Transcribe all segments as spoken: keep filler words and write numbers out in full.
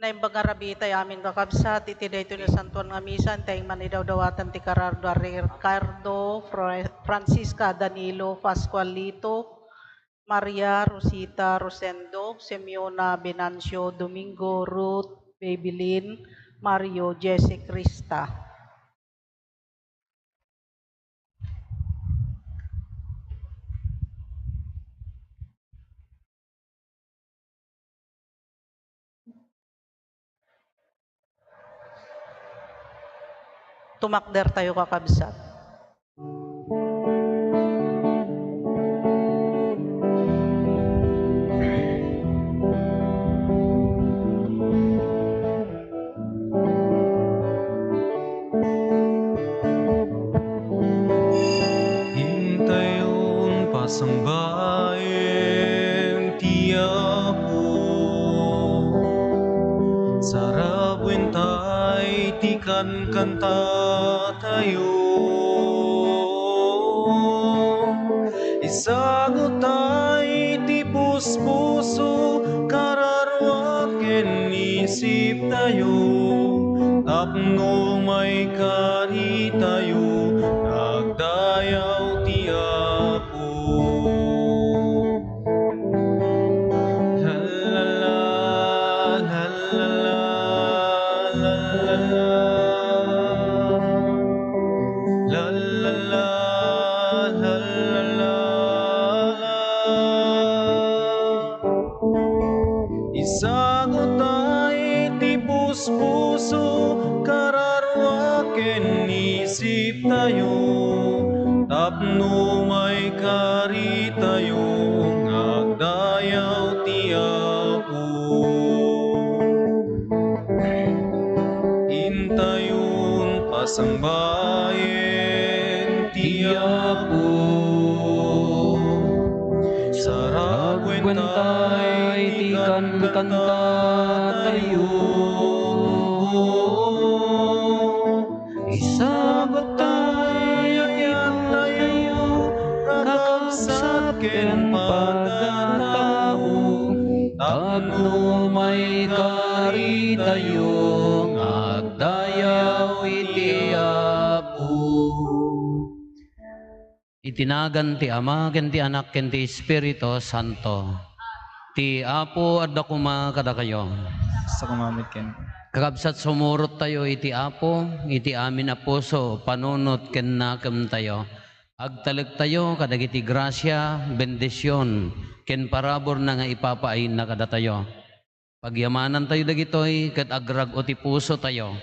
Naimbag nga rabii tayo amin, kakabsat, iti daytoy nasantoan nga misa, intay man idawdawatan ti karardo a Ricardo, Fra-, Francisca, Danilo, Pascualito, Maria, Rosita, Rosendo, Simeona, Venancio, Domingo, Ruth, Babylin, Mario, Jesse, Krista. Tumakder tayo, kakabsat. Intayon pasangbaen ti Apo. Sarabuen tay ti kankantatayo. Isagut tay ti puspuso, kararua ken isiptayo, tapno maikaritayo nga agdayaw ti Apo. La, la, la, la, la, la, la, la. La, la, la, la, la, la. Isagut tay ti puspuso, kararua ken isiptayo, tapno maikaritayo nga agdayaw ti Apo. Intayon pasangbaen ti Apo. Saraguen tay ti kankantatayo. Isagut tay ti apotayo, kakabsat ken pagtao, tapno maikaritayo nga agdayaw iti Apo. Iti nagan ti Ama, ken ti Anak, ken ti Espiritu Santo. Ti Apo adda koma kadakayo. Sa kumamit ken. Kakabsat, sumurot tayo iti Apo, iti amin a puso, panunot ken nakem tayo. Agtalek tayo kadagiti grasia, bendision, ken parabur na nga ipapaayna kadatayo. Pagyamanan tayo dagitoy ket agrag-o ti puso tayo.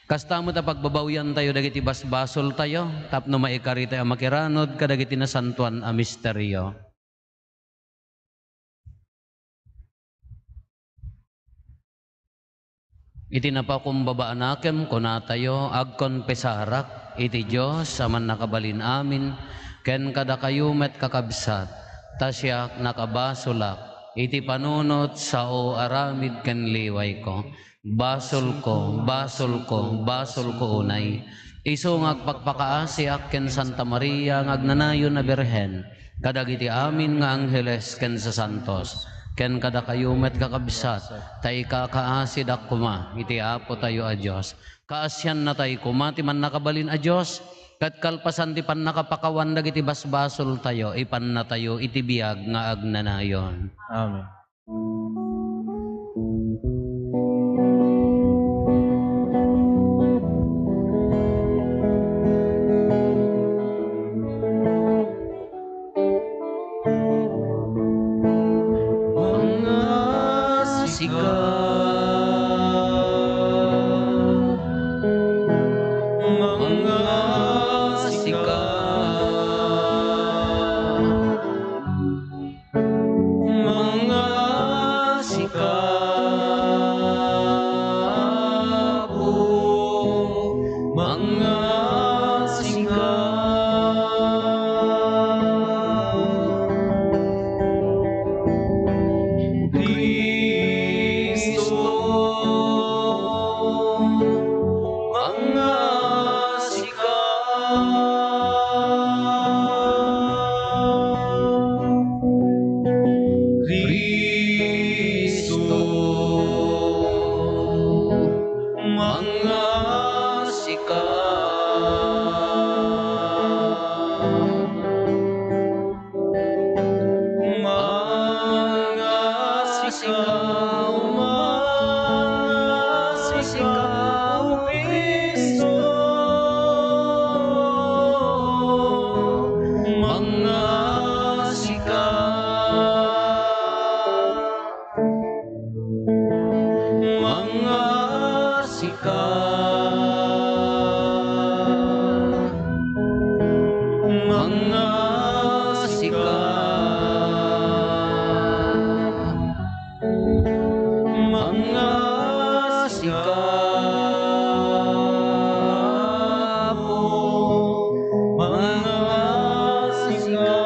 Kasta met a pagbabawian tayo dagiti basbasol tayo tapno maikari tayo a makiranud kadagiti nasantoan a misterio. Iti napakumbaba a nakem, kunatayo, agkonfesarak iti Dios a Mannakabalin-amin, ken kadakayo met, kakabsat, ta siak nakabasolak iti panunot, sao, aramid ken liwayko. Basolko, basolko, basolko unay. Isu nga agpakpakaasiak ken Santa Maria nga agnanayon a Birhen, kadagiti amin nga angheles ken sasantos, ken kadakayo met, kakabsat, ta ikakaasidak koma iti Apotayo a Dios. Kaasiannatay koma ti Mannakabalin a Dios, ket kalpasan ti pannakapakawan dagiti basbasoltayo, ipannatayo iti biag nga agnanayon. Amen. Mangasika, mangasika. Mangasika, Apo, mangasika. Cristo, mangasika. Cristo, Ikaw man nga sika, O Cristo, mangngasika. Mangngasika. Mangngasika. Mangngasika, Apo, mangngasika.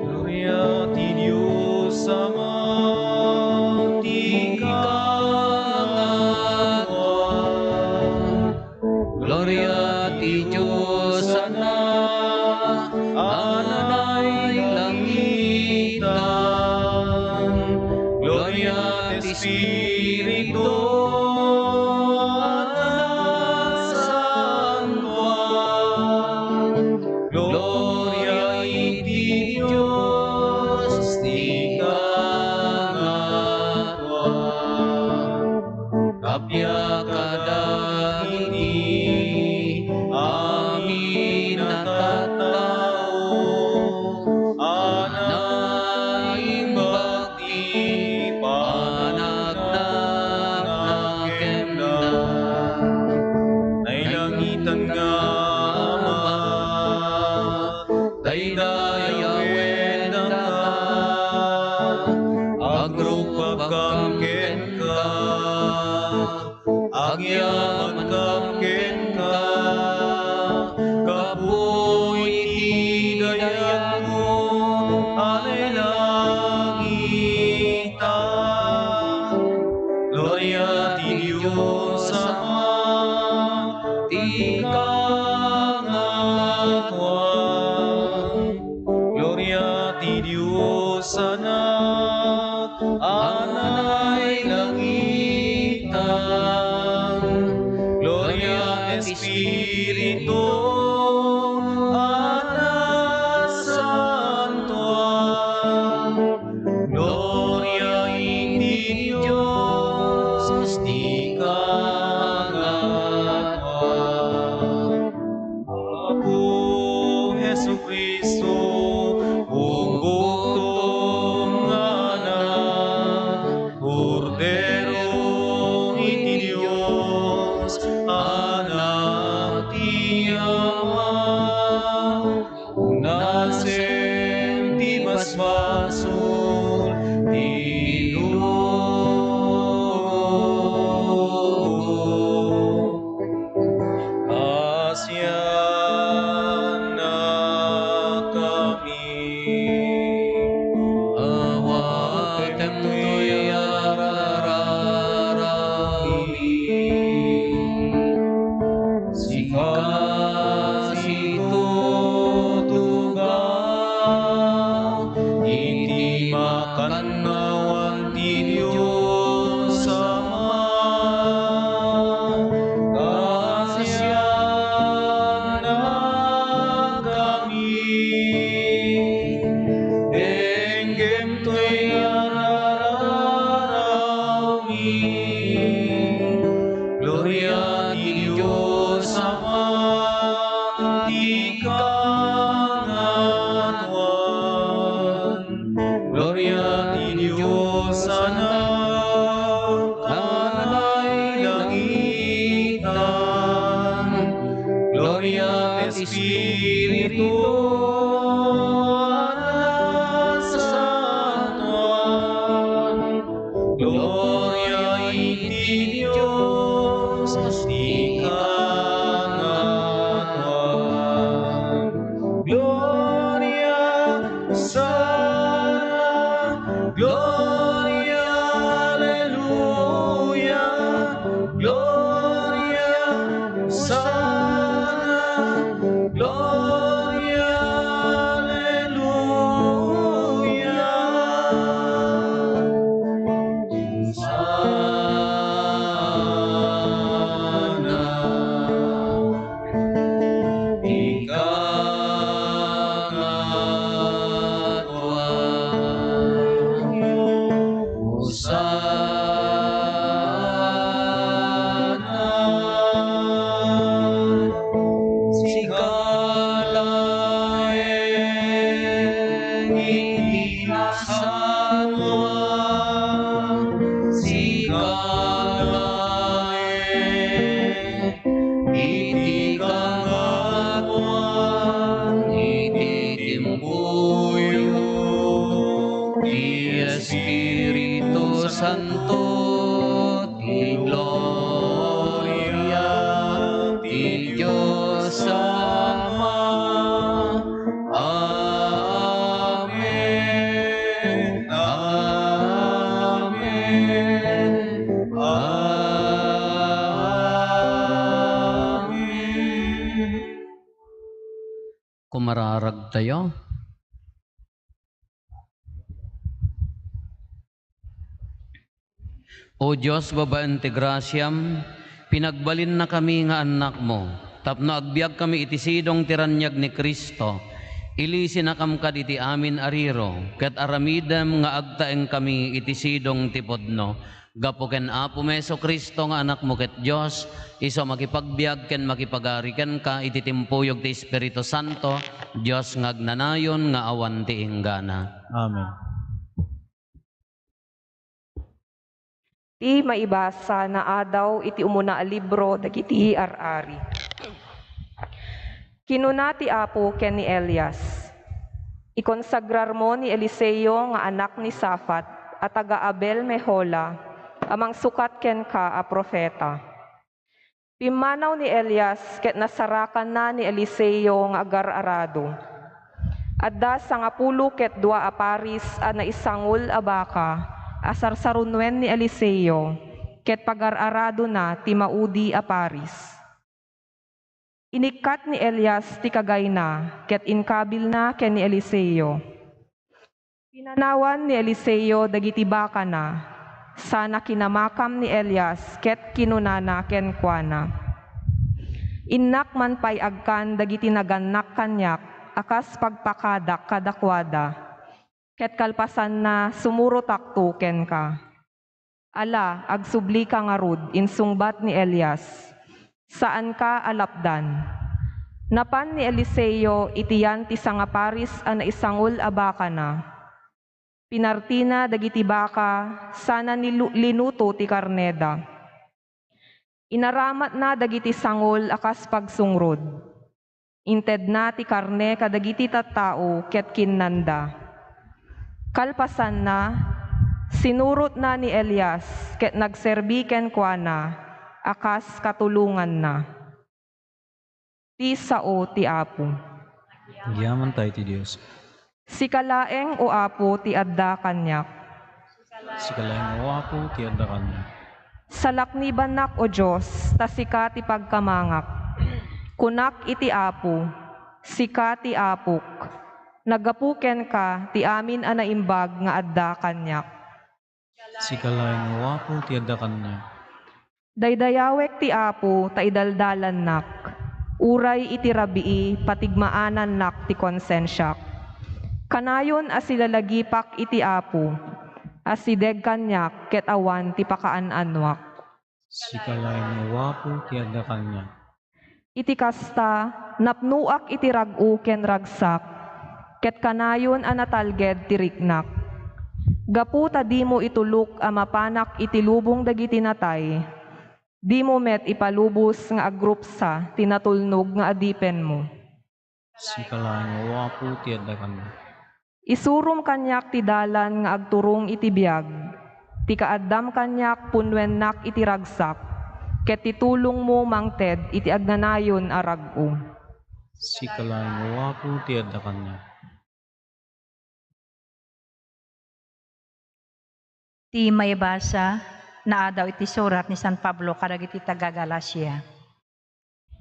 Gloria ti Dios Ama, ti kaangawan. Gloria ti Dios Anak, a nailangitan. Gloria ti Espiritu, a nasantoan. Gloria iti Dios ti kaangawan. Kappia kadagiti amin a tattao a naimbag ti panagnanak kenka. Nailangitan nga Ama, daydayawen daka, agrupapkam kenka, agyamankam kenka, gapu iti dayagmo a nailangitan. Gloria ti Dios Ama, ti kaangawan. Gloria ti Dios Anak, a nailangitan. Gloria ti Espiritu, a nasantoan. Gloria iti Dios ti kaangawan. Apo Jesu-Cristo, bukbukto nga Anak, Kordero iti Dios, Anak ti Ama, unasem ti basbasol ti lubong. Kasiannakami. Awatem toy a rararawmi. Sika situtuga iti makannawan ti Dios Ama. Kasiannakami. Denggem toy a rararawmi. Gloria ti Dios Ama ti kaangawan. Gloria ti Dios Anak a nailangitan. Gloria ti Espiritu a nasantoan. Gloria iti Dios ti kaangawan. Gloria, Hosanna, Gloria, Aleluya, Gloria, Hosanna, Gloria, Araragtayo. O Dios, babaen ti grasiam, pinagbalinnakami nga annakmo, tapno agbiagkami iti sidong ti raniag ni Cristo. Ilisinakam kad iti amin a riro, ket aramidem nga agtaengkami iti sidong ti pudno. Gapu ken Apomi Jesu-Cristo nga Anakmo ket Dios, isu a makipagbiag ken makipagari kenka iti timpuyog ti Espiritu Santo, Dios nga agnanayon nga awan ti inggana. Amen. Ti maibasa naadaw iti umuna a libro dagiti ar-ari. Kinuna ti Apo ken ni Elias, "Ikonsagrarmo ni Eliseo nga anak ni Safat a taga Abel-Mehola a mangsukat kenka a profeta." Pimmanaw ni Elias ket nasarakanna ni Eliseo nga agar-arado. Adda sangapulo ket dua a paris a naisangol a baka a sarsarunuen ni Eliseo, ket pagar-aradona ti maudi a paris. Inikkat ni Elias ti kagayna ket inkabilna ken ni Eliseo. Pinanawan ni Eliseo dagiti bakana, sana kinamakam ni Elias ket kinunana kenkuana, "Innak man pay agkan dagiti nagannak kaniak a kas pagpakadak kadakuada, ket kalpasanna, sumurotakto kenka." "Ala, agsublika ngarud," insungbat ni Elias. "Saanka a lapdan." Napan ni Eliseo iti yan ti sangaparis a naisangol a bakana. Pinartina dagiti baka sana nilu-, linuto ti karneda. Inaramatna dagiti sangol a kas pagsungrod. Intedna ti karne kadagiti tattao ket kinnanda. Kalpasanna, sinurotna ni Elias ket nagserbi kenkuana a kas katulonganna. Ti sao ti Apo. Agyamankami iti Dios. Sika laeng, O Apo, ti adda kaniak. Sika laeng, O Apo, ti adda kaniak. Salaknibannak, O Dios, ta sika ti pagkamangak. Kunak iti Apo, "Sika ti Apok. Naggapu kenka ti amin a naimbag nga adda kaniak." Sika laeng, O Apo, ti adda kaniak. Daydayawek ti Apo ta idaldalannak, uray iti rabii patigmaanannak ti konsensiak. Kanayon a silalagipak iti Apo, asideg kaniak ket awan ti pakaan-anoak. Sika laeng, O Apo, ti adda kaniak. Iti kasta, napnoak iti rag-o ken ragsak, ket kanayon a natalged ti riknak. Gapu ta dimo itulok a mapanak iti lubong dagiti natay, dimo met ipalubos nga agrupsa ti natulnog nga adipenmo. Sika laeng, O Apo, ti adda kaniak. Isurom kaniak ti dalan nga agturong iti biag. Ti kaaddam kaniak punnoennak iti ragsak, ket ti tulongmo mangted iti agnanayon a rag-o. Sika laeng, O Apo, ti adda kaniak. Ti maibasa naadaw iti surat ni San Pablo kadagiti taga-Galacia.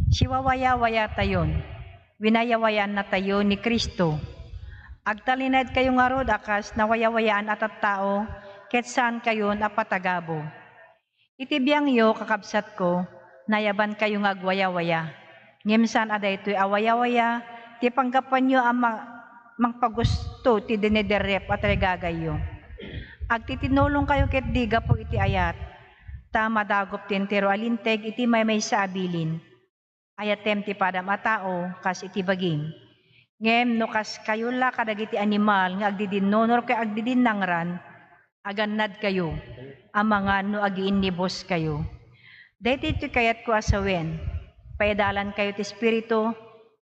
Siwawayawayatayon, winayawayaannatayo ni Cristo. Agtalinaedkayo ngarud a kas nawayawayaan a tattao ket saankayon a patagabo. Iti biangyo, kakabsatko, nayabankayo nga agwayawaya. Ngem saan a daytoy a wayawaya ti panggapuanyo a ma-, mangpagusto ti diniderrep a tarigagayyo. Agtitinulongkayo ketdi gapu iti ayat, ta madagop ti entero a linteg iti maymaysa a bilin. Ayatem ti padam a tao kas iti bagim. Ngem no kaskayo la kadagiti animal nga agdidinnunor ken agdidinnangran, agannadkayo a mangan no agiinnibuskayo. Daytoy ti kayatko a sawen, paidalankayo ti Espiritu,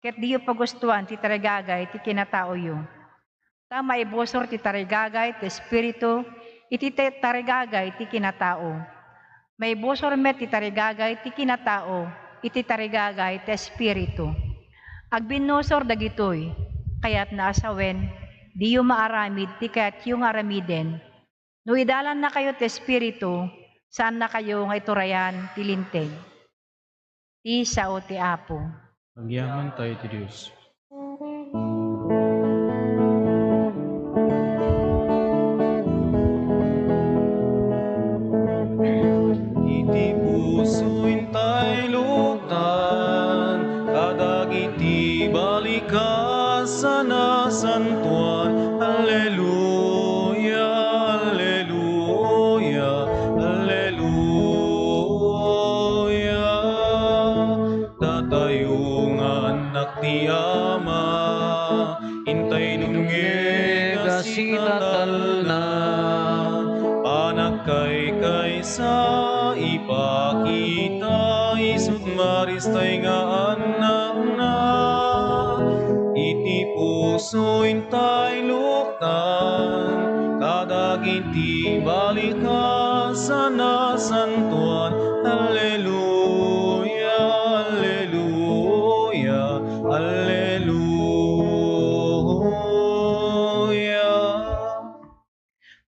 ket diyo pagustuan ti tarigagay ti kinataoyo. Ta maibusor ti tarigagay ti Espiritu iti te-, tarigagay ti kinatao. Maibusor met ti tarigagay ti kinatao iti tarigagay ti Espiritu. Agbinnusor dagitoy, kayatna a sawen, diyo maaramid ti kayatyo nga aramiden. No idalannakayo ti Espiritu, saannakayo nga iturayan ti Linteg. Ti sao ti Apo. Agyamantayo iti Dios. Maristoy nga annakna, iti puso intay luktan, kadagiti balikas a nasantuan. Alleluia, alleluia, alleluia.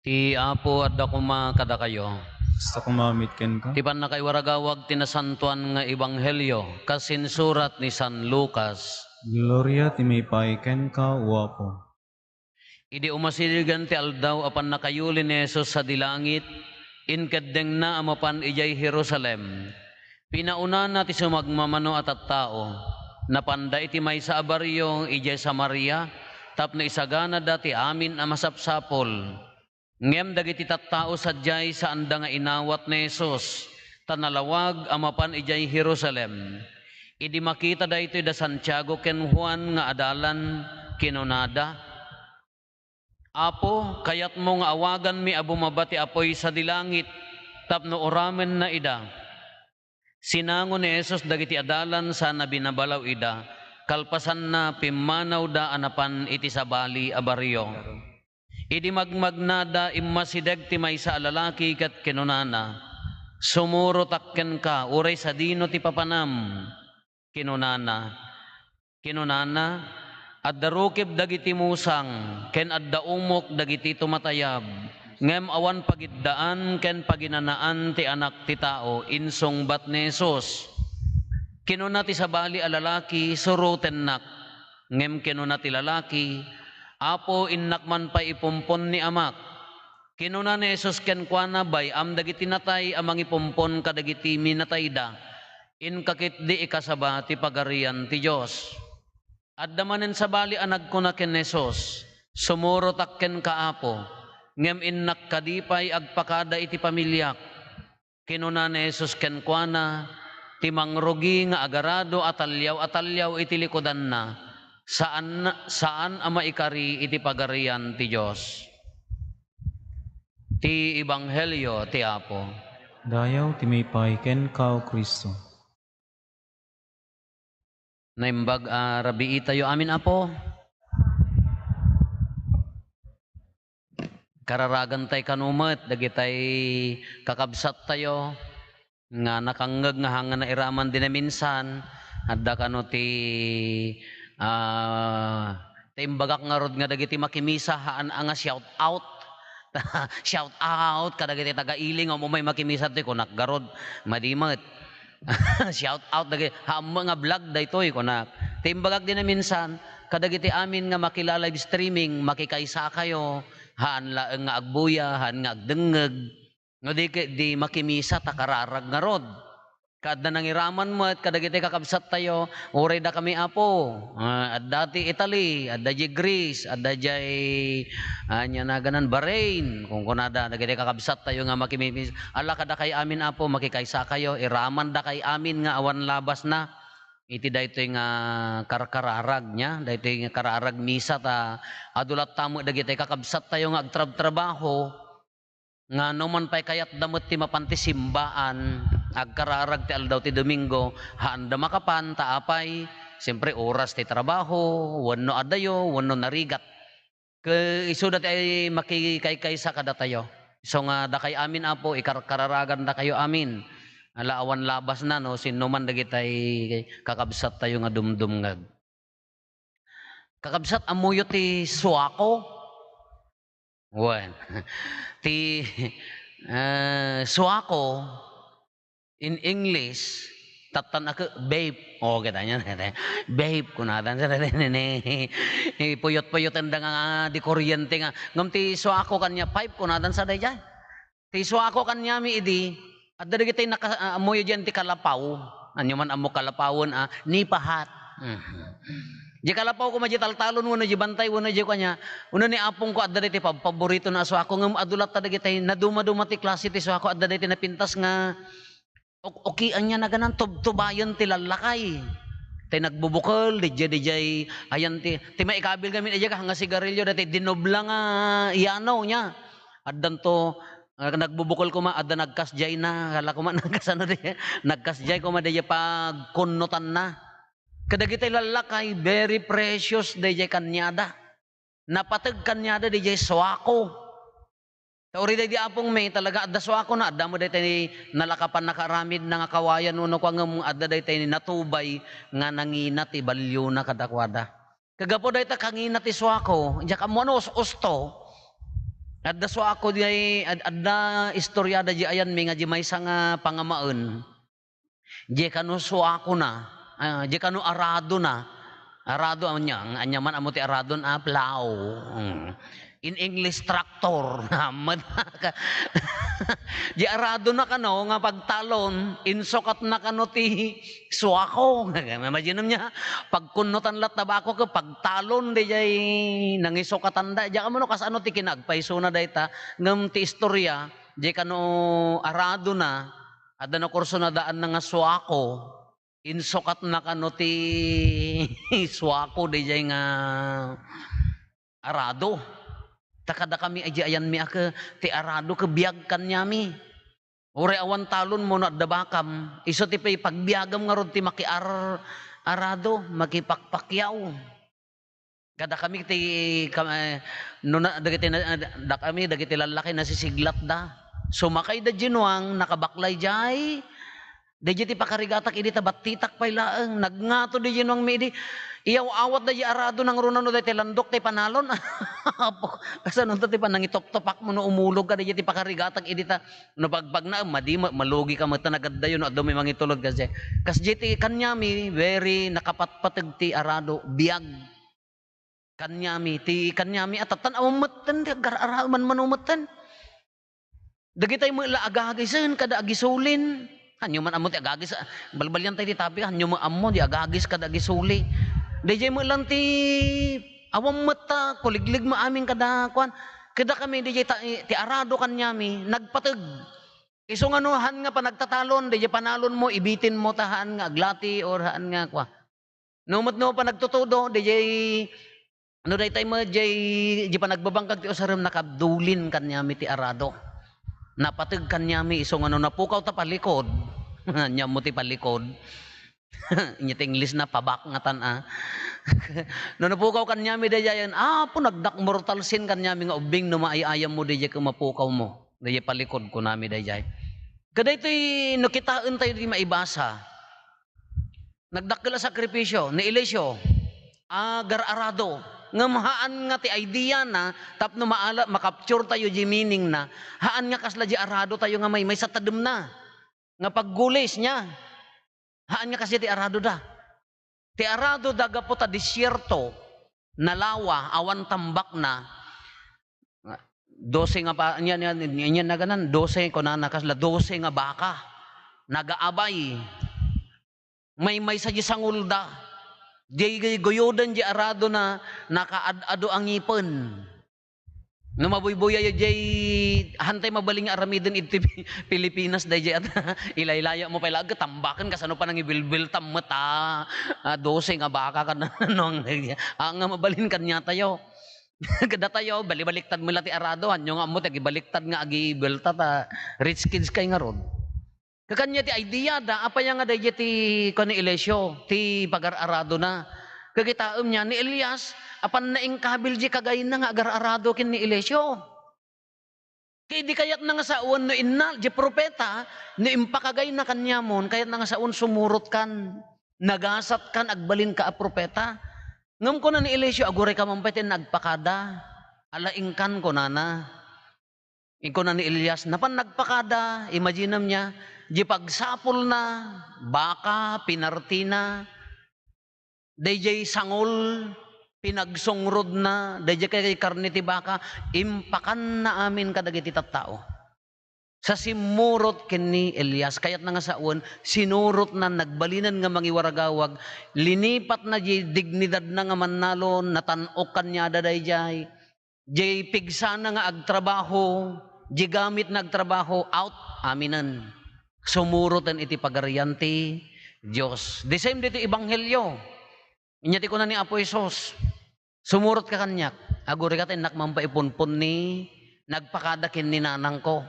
Ti Apo adda koma kadakayo. Kasta koma met kenka. Ti pannakaiwaragawag ti Nasantoan nga Ebanghelio kas insurat ni San Lucas. Gloria ti maipaay kenka, O Apo. Idi umasidegen ti aldaw a pannakayuli ni Jesus sadi langit, inkeddengna a mapan idiay Jerusalem. Pinaunana ti sumagmamano a tattao. Napanda iti maysa a barrio idiay Samaria tapno isaganada ti amin a masapsapul. Ngem dagiti tattao sadiay, saanda nga inawat ni Jesus, ta nalawag a mapan idiay Jerusalem. Idi makita daytoy da Santiago ken Juan nga adalan, kinunada, "Apo, kayatmo nga awaganmi a bumaba ti apuy sadi langit tapno uramenna ida." Sinango ni Jesus dagiti adalan sana binabalaw ida, kalpasanna, pimmanawda a napan iti sabali a barrio. Idi magmagnada, immasideg ti maysa a lalaki ket kinunana, "Sumurotak kenka, uray sadino ti papanam." Kinunana, kinunana, "Adda rukib dagiti musang, ken adda umok dagiti tumatayab, ngem awan pagiddaan ken paginanaan ti Anak ti Tao," insungbat ni Jesus. Kinuna ti sabali a lalaki, "Surotennak." Ngem kinuna ti lalaki, "Apo, innak man pay ipumpon ni amak." Kinuna ni Jesus kenkuana, "Bay-am dagiti natay a mangipumpon kadagiti minatayda. Inka ketdi ikasaba ti Pagarian ti Dios." Adda manen sabali a nagkuna ken Jesus, "Sumurotak kenka, Apo, ngem innak kadi pay agpakada iti pamiliak." Kinuna ni Jesus kenkuana, "Ti mangrugi nga agarado a taliaw a taliaw iti likudanna, saan, saan a maikari iti Pagarian ti Dios." Ti Ebanghelio ti Apo. Dayaw ti maipaay kenka, O Cristo. Naimbag a rabiitayo amin, Apo. Kararagantay kano met dagitay kakabsattayo nga nakangngeg nga hangin nairaman di naminsan. Adda kano ti, ah, ti imbagak ngarud nga dagiti makimisa haan a nga shout out. Shout out kadagiti taga-Ili nga umay makimisa toy, kunak garud, madi met. Shout out dagiti, "Haan met nga vlog daytoy," kunak. Ti imbagak di naminsan, kadagiti amin nga makila-live streaming, makikaysakayo, haan laeng nga agbuya, haan nga agdengngeg. No di ket, di makimisa ta kararag ngarud. Kaadda nangiraman met kadagiti kakabsattayo, "Uray dakami, Apo. Ah, adda ti Italy, adda diay Greece, adda diay, ah, ania naganan, Bahrain," kunkunada dagiti kakabsattayo nga makimimisa. "Ala kadakay amin, Apo, makikaysakayo, iramandakay amin nga awan labasna iti daytoy nga karkararag," nia, daytoy nga kararag misa ta adu latta met dagiti kakabsattayo nga agtrabtrabaho, nga no man pay kayatda met ti mapan ti simbaan, agkararag ti aldaw ti Domingo, haanda makapan, ta apay, siempre, oras ti trabaho, wenno adayo, wenno narigat. Ke-, isuda ti ay makikaykaysa kadatayo. Isu nga dakay amin, Apo, ikarkararagandakayo amin. Ala, awan labasna, no, sinno man dagitay kakabsattayo nga dumdumngeg. Kakabsat, ammoyo ti suako? Wen, ti, eh, suako, in English, tattan a ke-, vape. O, kita niyo, vape, kunatan sa dati ni, ni, puyot-puyot, anda nga, di kuryente nga. Ngem ti suako kaniak, pipe, kunatan sa dayjay. Ti suako kaniami idi, adda dagiti naka-, ah, ammoyo diay ti kalapaw. Ania man ammo kalapawen a, nipahat. Mhm. Diay kalapaw koma diay taltalon wenno diay bantay wenno diay kaniak, wenno ni apongko adda dagiti pab-, paboritona a suako ngem adu latta dagiti naduma-duma ti klase ti suako, adda dagiti napintas nga ok-, okian nia naganan tubtubayen ti lallakay. Ti nagbubukel, didiay, didiay, ayan ti, ti maikabil ngamin, diay nga sigarilyo, dagiti dinubla nga yano nia. Addanto, Ah, nagbubukol koma, adda nagkasdiayna, kala koma nagkasano di, nagkasdiay koma di pagkunnotanna. Kadagiti lallakay, very precious dayjay kaniada. Napateg kaniada dayjay suako. Ta uray daydi apongmi, talaga adda suakona, adda met daytay nalakapan nakaaramidna nga kawayan wenno kua, ngem adda daytay natubay nga nangina ti baliona kadakuada. Kagapu dayta kangina ti suako, diak ammo no us-usto. Adda suako diay, ad-, adda istoriada di ayanmi nga di maysa nga pangamaen. Di kano suakona, ah, di kano aradona. Arado, ania, ania man ammo ti aradon, ah, plow. Mm. In English, tractor. Amat ka. Di aradona kano nga pagtalon, insukatna kano ti suako. Imagine niya, pagkunnotan latta bako ket pagtalon, dayjay nangisukatanda. Diak ammo no kasano ti kinaagpaysona dayta, ngem ti istorya, di kano aradona, adda nakurso nadaanna nga suako, insukatna kano ti suako dayjay nga arado. Ta kadakami, ay, di ayanmi a ke-, ti arado ket biag kaniami. Uray awan talonmo no adda bakam, isu ti pay-, pagbiagam ngarud ti makiar-, arado, makipakpakiaw. Kadakami ti kam-, eh, no na, dagiti na, dakami, dagiti lallaki nasisiglatda. Sumakayda diay nuang, nakabaklay diay. Daydiay ti pakarigatak idi ta battitak pay laeng. Nagngato diay nuangmi idi. Iyaw-awatda diay arado nangruna no daytoy landok ti panalon. Apo, kasano ta ti panangitoptopakmo no umulogka daydiay ti pakarigatak idi ta no pagpagnaem, madi, ma-, malugika met ta nagaddayo no adda may mangitulod kasdiay. Kasdiay ti kaniami, very nakapatpateg ti arado, biag. Kaniami, ti kaniami a tattan-awan metten, ti aggar-ara-, manmano metten. Dagitay met la agagisen kada agisulin. Hanyo man ammo ti agagis, balbalian tayo ti topic, hanyo met ammo di agagis kada agisuli. Dayjay met lang ti awan met ta kuliglig mo amin kada kuan. Kadakami dayjay ta, ti arado kaniami, nagpateg. Isu nga no, haan nga panagtatalon, dayjay panalonmo, ibitinmo ta haan nga aglati or haan nga kua. No met no panagtutudo, dayjay, no daytay met jay, jay panagbabangkag ti usarem, nakadulin kaniami ti arado. Napateg kaniami, isu nga no napukaw ta palikod, ania mo ti palikod? Inya ti English na, pabak ngatan a. No napukaw kaniami dayjayen, apo, nagdak mortal sin kaniami nga ubbing no maay-ayammo dayjay ket mapukawmo. Dayjay palikod, kunami dayjay. Kadaytoy no kitaentayo ti maibasa. Nagdakkel a sakripisio ni Eliseo, agar-arado. Ngem haan nga ti idea na tapno maala, makapture tayo di meaning na, haan nga kasla di arado tayo nga may, maysa tadem na, nga paggulis niya. Haan nga kasla ti arado da. Ti arado da gapu ta desierto, nalawa, awan tambak na. Dose nga pa, niya, niya, niya, niya naganan, dose, kunana, kasla dose nga baka. Nagaabay. Maymaysa di sangulda. Di guygoyuden di arado na nakaad-ado a ngipen. No mabuybuyayo jay, hantay mabalin nga aramiden iti Pilipinas, dayjay at ilaylaya mo pay laag, tambaken kasano panangibilbiltam met a, a, dose nga baka kan, no, ang, ang nga mabalin kaniatayo. Kadatayo, balibaliktad met la ti arado, hanyo nga ammo ti agibaliktad nga agibelta ta rich kids kay ngarud. Kakania ti idea da, apay nga dayjay ti kuan ni Eliseo, ti pagar-aradona. Kakitaem niya ni Elias, apan naingkabil di kagayna nga agar-arado ken ni Eliseo. Kay di kayatna nga sawen no inna, di propeta, no impakagayna kaniamon, kayatna nga sawen sumurot kan, nagasat kan, agbalin ka a propeta. Ngem kuna ni Eliseo, aguray ka man pay ti nagpakada. Ala, inkan, kunana. Inkuna ni Elias, napan nagpakada, imaginem niya, di pagsapulna, baka, pinartina, dayjay sangol, pinagsungrudna, dayjay kay karne ti baka, impakanna amin kadagiti tattao. Sa simmurot ken ni Elias, kayatna nga sawen, sinurotna, nagbalinen nga mangiwaragawag, linipatna di dignidadna nga mannalon, natan-ok kaniada dayjay. Jay pigsana nga agtrabaho, jay gamitna agtrabaho, out, aminen. Sumuroten iti Pagarian ti Dios. The same ditoy ebanghelio. Inya ti kuna ni Apo Jesus, "Sumurotka kaniak, aguray ket innak man pay ipunpon ni nagpakada ken ni nanangko."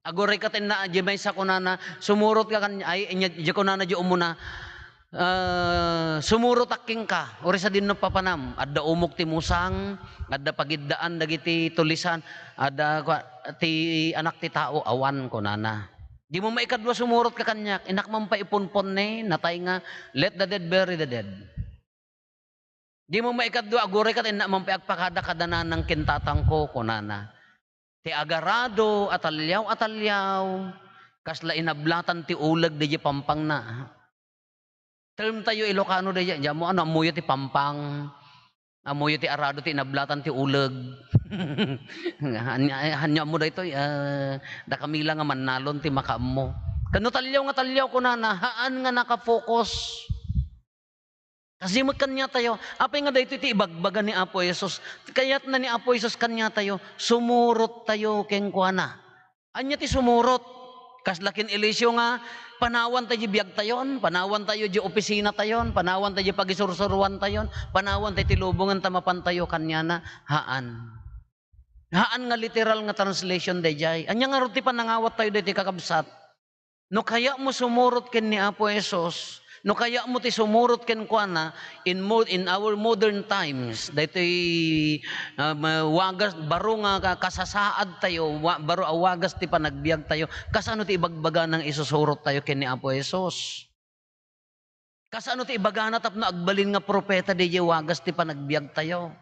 Aguray ka ta inna, di maysa kunana, sumurot ka kan-, ay, inya, di kunana di umuna, ah, "Sumurotak kenka, uray sadino papanam." Adda umok ti musang, adda pagiddaan dagiti tulisan, adda kua-, ti anak ti tao, awan, kunana. Di mo maikadua sumurot ka kaniak, innak man pay ipunpon ne, natay nga, "Let the dead bury the dead." Di mo maikadua, aguray ka ta innak man pay agpakada kadananang ken tatangko, kunana. Ti agarado a talliaw a talliaw, kasla inablatan ti uleg daydi pampangna. Term tayo Ilocano daydi, di ammo, ano, ammoyo ti pampang, ammoyo ti arado ti inablatan ti uleg. Ania, ania ammo daytoy, ah, dakami la nga mannalon ti makaammo. Ken no talliaw nga talliaw kunana, haan nga naka-focus. Kasi met kaniatayo, apay nga daytoy ti ibagbaga ni Apo Jesus? Kayatna ni Apo Jesus kaniatayo, sumurot tayo kenkuana. Ania ti sumurot? Kasla ken Eliseo nga, panawan tayo di biag tayon, panawan tayo di opisina tayon, panawan tayo di pagisursuruan tayon, panawan tayo ti lubongen ta mapan tayo kaniana. Haan. Haan nga literal nga translation daydiay. Ania ngarud ti panangawat tayo daytoy, kakabsat? No kayatmo sumurot ken ni Apo Jesus, no kayatmo ti sumurot kenkuana, in mo-, in our modern times, daytoy, ah, ma-, wagas, baro nga ka-, kasasaad tayo, wa-, baro a wagas ti panagbiag tayo, kasano ti ibagbaga nang isusurot tayo ken ni Apo Jesus? Kasano ti ibagana tapno agbalin nga propeta daydiay wagas ti panagbiag tayo?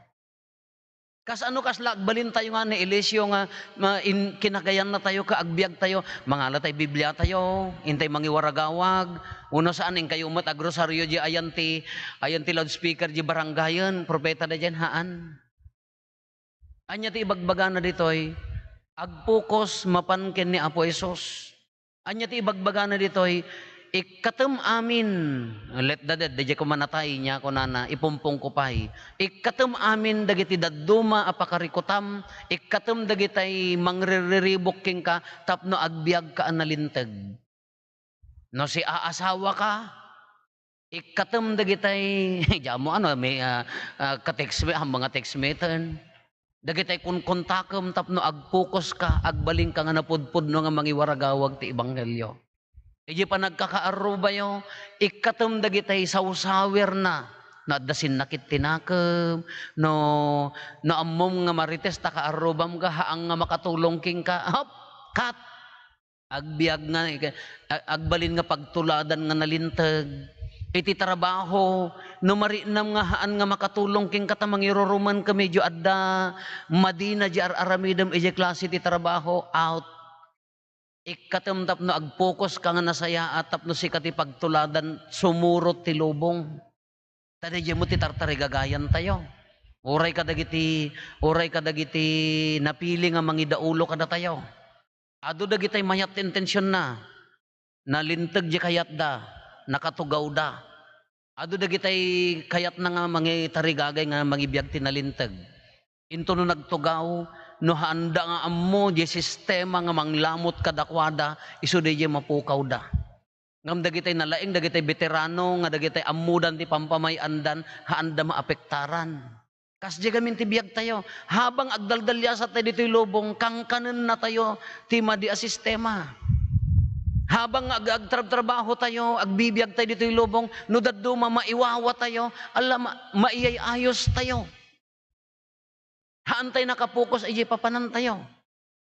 Kasano kasla agbalin tayo nga ni Eliseo nga ma-, in-, kinagayan na tayo ka agbiag tayo? Mangala tay Biblia tayo, intay mangiwaragawag, uno saan, inkayo met agrosario di ayan ti, ayan ti loudspeaker di barangayen, propeta daydiay, haan. Ania ti ibagbagana ditoy? Agpokos mapan ken ni Apo Jesus. Ania ti ibagbagana ditoy? Ikkatem amin, let the dead, daydiay koma natay, nia kunana, ipumpongko pay. Ikkatem amin dagiti dadduma a pakarikutam, ikkatem dagitay mangrirriribuk kenka tapno agbiagka a nalinteg. No siaasawaka, ikkatem dagitay, diammo, ano, may, ah, ah, ka-text me-, ah, mga text meten. Dagitay kunkuntakem tapno agpokoska, agbalinka nga napudpudno nga mangiwaragawag ti ebanghelio. Idiay panagkakaarrubayo, ikkatem dagitay sawsawirna. No adda sinnakit ti nakem, no, no ammom nga marites ta kaarrubam nga, haan nga makatulong kenka. Hop! Cut! Agbiag nga, ag-, agbalin nga pagtuladan nga nalinteg. Iti trabaho, no marinam nga haan nga makatulong kenka ta mangiruruman ka, medyo adda madina di ar-aramidem idiay klase ti trabaho, out. Ikkatem tapno agpokoska nga nasayaat tapno sika ti pagtuladan, sumurot ti lubong. Ta daydiay met ti tartarigagayan tayo. Uray kadagiti, uray kadagiti napili nga mangidaulo kadatayo. Adu dagitay mayat ti intensionna. Nalinteg di kayatda, nakatugawda. Adu dagitay kayatna nga mangitarigagay nga mangibiag ti nalinteg. Intono nagtugaw, no haanda nga ammo di sistema nga manglamot kadakuada, isu daydiay mapukawda. Ngem dagitay nalaing, dagitay veterano, nga dagitay ammodan ti pampamay-andan, haanda maapektaran. Kasdiay gamin ti biag tayo. Habang agdaldaliasat tayo ditoy lubong, kankanennatayo ti madi a sistema. Habang ag-, agtrabtrabaho tayo, agbibiag tayo ditoy lubong, no dadduma, maiwawa tayo, ala, ma-, maiyay-ayos tayo. Haan tayo nakapokos idiay papanantayo.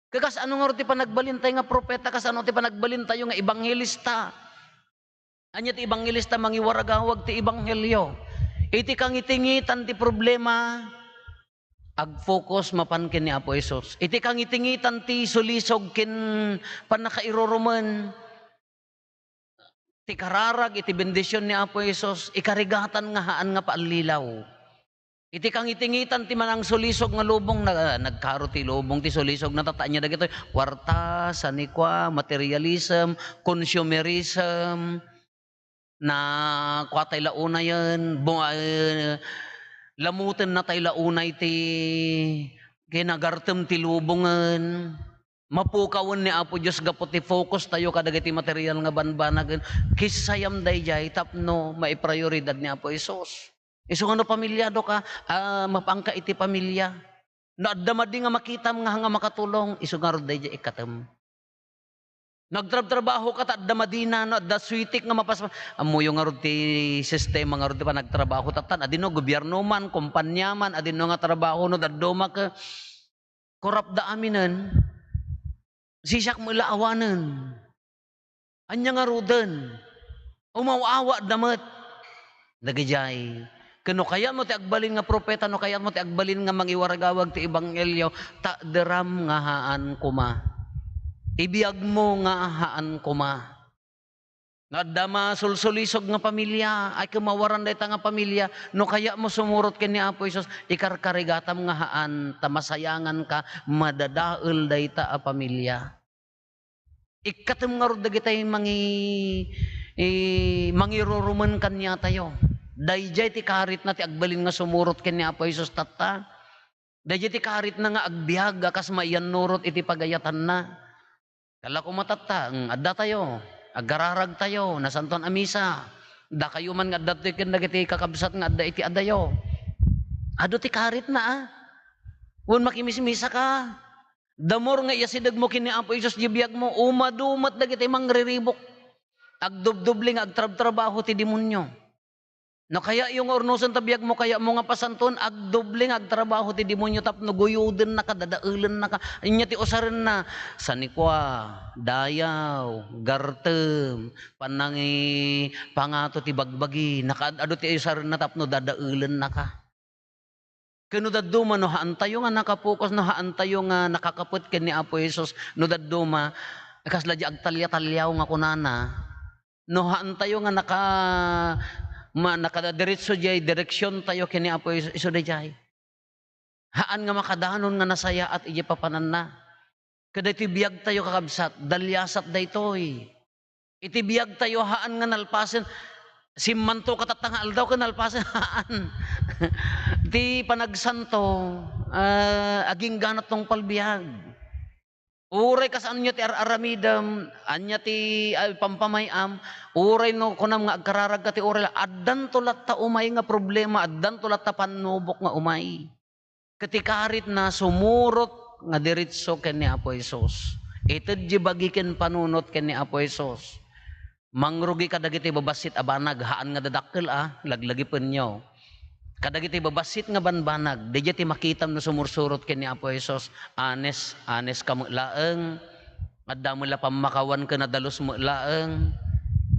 Kakas-, ano ngarud ti panagbalintayo nga propeta? Kasano ti panagbalintayo nga ebanghelista? Ania ti ebanghelista? Mangiwaragawag ti ebanghelio. Iti kangitingitan ti problema, agfocus mapan ken ni Apo Jesus. Iti kangitingitan ti sulisog ken pannakairurumen, ti kararag iti bendision ni Apo Jesus, ikarigatan nga haan nga paallilaw. Iti kangitingitan ti manangsulisog nga lubong, na-, nagkaro ti lubong ti sulisog, natataannya dagitoy, kuarta, sanikua, materialism, consumerism, na kuatay la unayen, bu-, eh, lamuten natay la unay ti kinagartem ti lubongen. Mapukawen ni Apo Dios gapu ti focus tayo kadagiti material nga banbanagen. Kissayam daydiay tapno maiprioridad ni Apo Jesus. Isu nga no pamilyado ka, ah, mapanka iti pamilya. No adda madi nga makitam nga, nga makatulong, isu ngarud daydiay ikkatem. No agtrabtrabaho ka ta adda madina, no adda suitik nga mapas-, ammoyo ngarud ti sistema ngarud ti panagtrabaho, tattan, adino gobierno man, kompanya man, adino nga trabaho, no dadduma ka, korapda aminen, sisiak met la awanen. Ania ngaruden? Umaw-awatda met. Dagijay. Ken no kayatmo ti agbalin nga propeta, no kayatmo ti agbalin nga mangiwaragawag ti ebanghelio, takderam nga haan koma. Ibiagmo nga haan koma. No adda masulsulisog nga pamilia, ay kemawaran dayta nga pamilia, no kayatmo sumurot ken ni Apo Jesus, ikarkarigatam nga haan, ta masayangan ka, madadael dayta a pamilia. Ikkatem ngarud dagitay mangi-, i-, mangirurumen kaniatayo. Dayjay ti karitna ti agbalin nga sumurot ken ni Apo Jesus tatta. Dayjay ti karitna nga agbiag a kas maiyannurot iti pagayatanna. Kala koma tatta, mm, addatayo, agkararagtayo, nasantoan a misa. Dakayo man nga adda toy ken dagiti kakabsat nga adda iti adayo. Adu ti karitna, a. Wen makimismisa ka. The more nga iyasidegmo ken ni Apo Jesus ti biagmo, umadu met dagiti mangriribuk. Agdubdubli nga agtrabtrabaho ti demonio. No kayatyo nga urnosen ta biagmo, kayatmo nga pasantoen, agdubli nga agtrabaho ti demonio tapno guyodennaka, dadaelennaka. Ania ti usarenna? Sanikua, dayaw, gartem, panangi-, pangato ti bagbagi. Nakaad-ado ti usarenna tapno dadaelennaka. Ken no dadduma, no haantayo nga nakapokus, no haantayo nga nakakapet ken ni Apo Jesus, no dadduma, kasla di agtalya-talyaw nga kunana, no haantayo nga naka-, ma-, nakadadiretso diay direksiontayo ken ni Apo Jesus, isu daydiay. Haan nga makadanon nga nasayaat idiay papananna. Kadaytoy biagtayo, kakabsat, daliasat daytoy. Iti biagtayo, haan nga nalpasen. Simmanto ka tatta nga aldaw ken nalpasen, haan. Ti panagsanto, ah, agingganat tungpal biag. Uray kas ania ti ar-aramidem, ania ti, ah, pampamay-am, uray no kunam nga agkararagka ti uray la, addanto latta umay nga problema, addanto latta pannubok nga umay. Ket ti karitna, sumurot nga diretso ken ni Apo Jesus. Ited di bagi ken panunot ken ni Apo Jesus. Mangrugi kadagiti babassit a banag, haan nga dadakkel a, laglagipenyo. Kadagiti babassit nga banbanag, daydiay ti makitam no sumursurot ken ni Apo Jesus. Honest, honest ka met laeng. Adda met la pammakawan ken nadalus met laeng.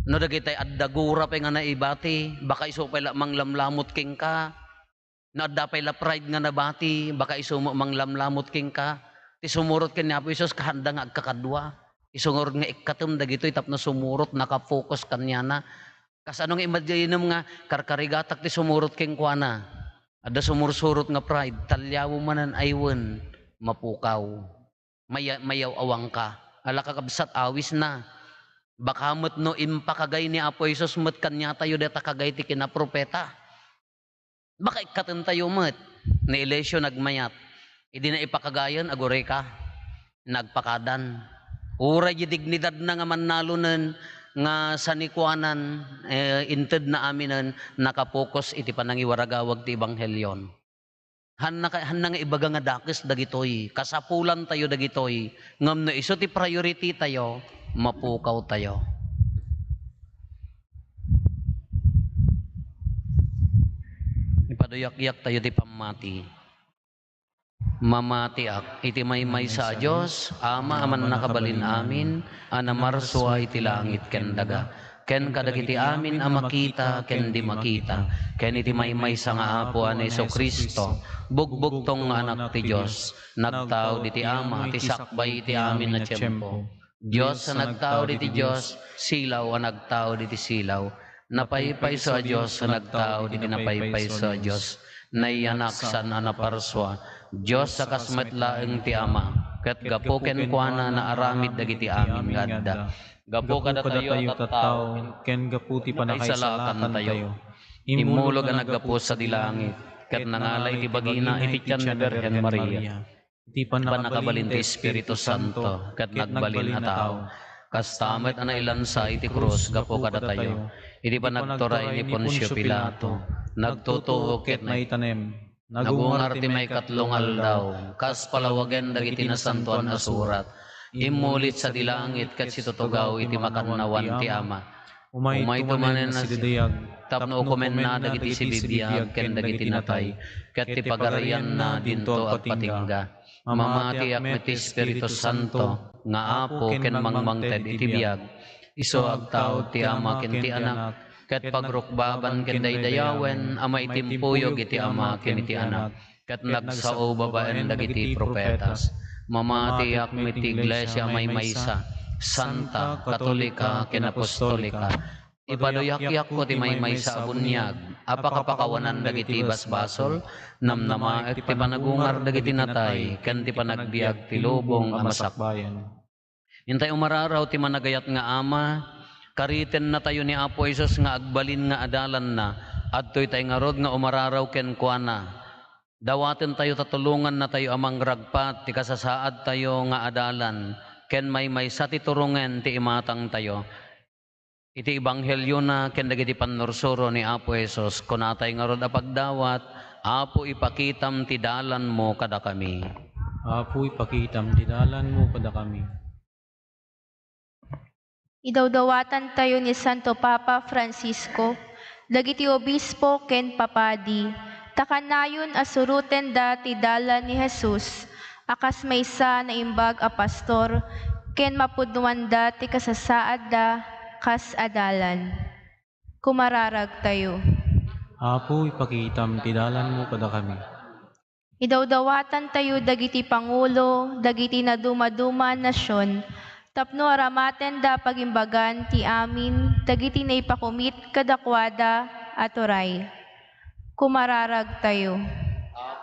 No dagitay adda gura pay nga naibati, baka isu pay la manglamlamot kenka. No adda pay la pride nga nabati, baka isu met manglamlamot kenka. Ti sumurot ken ni Apo Jesus, kaanda nga agkakadua. Isu ngarud nga ikkatem dagitoy tapno sumurot, nakapokus kaniana. Kasano nga imaginam nga karkarigatak ti sumurot kenkuana? Adda sumursurot nga pride, talyawem manen ay wen, mapukaw. Maya-, mayaw-awangka. Ala, kakabsat, awisna. Baka met no impakagay ni Apo Jesus met kaniatayo dayta kagay ti kinapropeta. Baka ikkatentayo met. Ni Eliseo nagmayat. Idi na ipakagayen, agurayka. Nagpakadan. Uray di dignidadna nga mannalonen nga sanikuanan, eh, intedna aminen, nakapokus iti panangiwaragawag ti ebanghelio. Hanna ka-, hanna nga ibaga nga dakes dagitoy, kasapulantayo dagitoy, ngem no isu ti priority tayo, mapukawtayo. Ipaduyakyak tayo ti pammati. Mamatiak iti maymaysa a Dios, Ama a mannakabalin amin, a namarsua iti langit ken daga, ken kadagiti amin a makita ken di makita, ken iti maymaysa nga Apo a ni Jesu-Cristo, bugbugtong nga Anak ti Dios, nagtaud iti Ama ti sakbay iti amin a tiempo. Dios a nagtaud iti Dios, silaw a nagtaud iti silaw. Napaypayso a Dios a nagtaud iti napaypayso a Dios. Nayanak saan a naparsua. Dios a kas met laeng ti Ama, ket gapu kenkuana naaramid dagiti amin nga adda. Gapu kadatayo a tattao, ken gapu ti panakaisalakantayo. Immulog a naggapu sadi langit, ket nangala iti bagina iti tian ni Birhen Maria. Iti pannakabalin ti Espiritu Santo, ket nagbalin a tao. Kasta met a nailansa iti krus gapu kadatayo. Iti panagturay ni Poncio Pilato, nagtutuok ket naitanem. Nagungar ti maikatlo nga aldaw, kas palawagen dagiti Nasantoan a Surat. Immulit sadi langit ket situtugaw iti makannawan ti Ama. Umayto manen a sidayag tapno ukomenna dagiti sibibiag ken dagiti natay, ket ti pagarianna dinto agpatingga. Mamatiak met ti Espiritu Santo nga Apo ken mangmangted iti biag. Isu agtaud ti Ama ken ti Anak, ket pagrukbaban ken daydayawen a maitimpuyog iti Ama ken iti Anak, ket nagsao babaen dagiti profetas. Mamatiak met ti Iglesia a maymaysa, santa, katolika, ken apostolika. Ipaduyakko ti maymaysa a buniag a pakapakawanan dagiti basbasol, namnamaek ti panagungar dagiti natay, ken ti panagbiag ti lubong a masakbayan. Intay umararaw ti managayat nga Ama, karitennatayo ni Apo Jesus nga agbalin nga adalanna, adtoy tay ngarud nga umararaw kenkuana. Dawatentayo ta tulongannatayo a mangragpat ti kasasaadtayo nga adalan, ken maymaysa ti turongen ti imatangtayo. Iti ebangheliona ken dagiti pannursuro ni Apo Jesus, kunatay ngarud a pagdawat, Apo, ipakitam ti dalanmo kadakami. Apo, ipakitam ti dalanmo kadakami. Idawdawatantayo ni Santo Papa Francisco, dagiti obispo ken papadi, ta kanayon a surotenda ti dalan ni Jesus a kas maysa naimbag a pastor ken mapudnoanda ti kasasaadda kas adalan. Kumararagtayo. Apo, ipakitam ti dalanmo kadakami. Idawdawatantayo dagiti pangulo dagiti nadumaduma a nasion tapno aramatenda pagimbagan ti amin dagiti naipakumit kadakuada a turay. Kumararagtayo.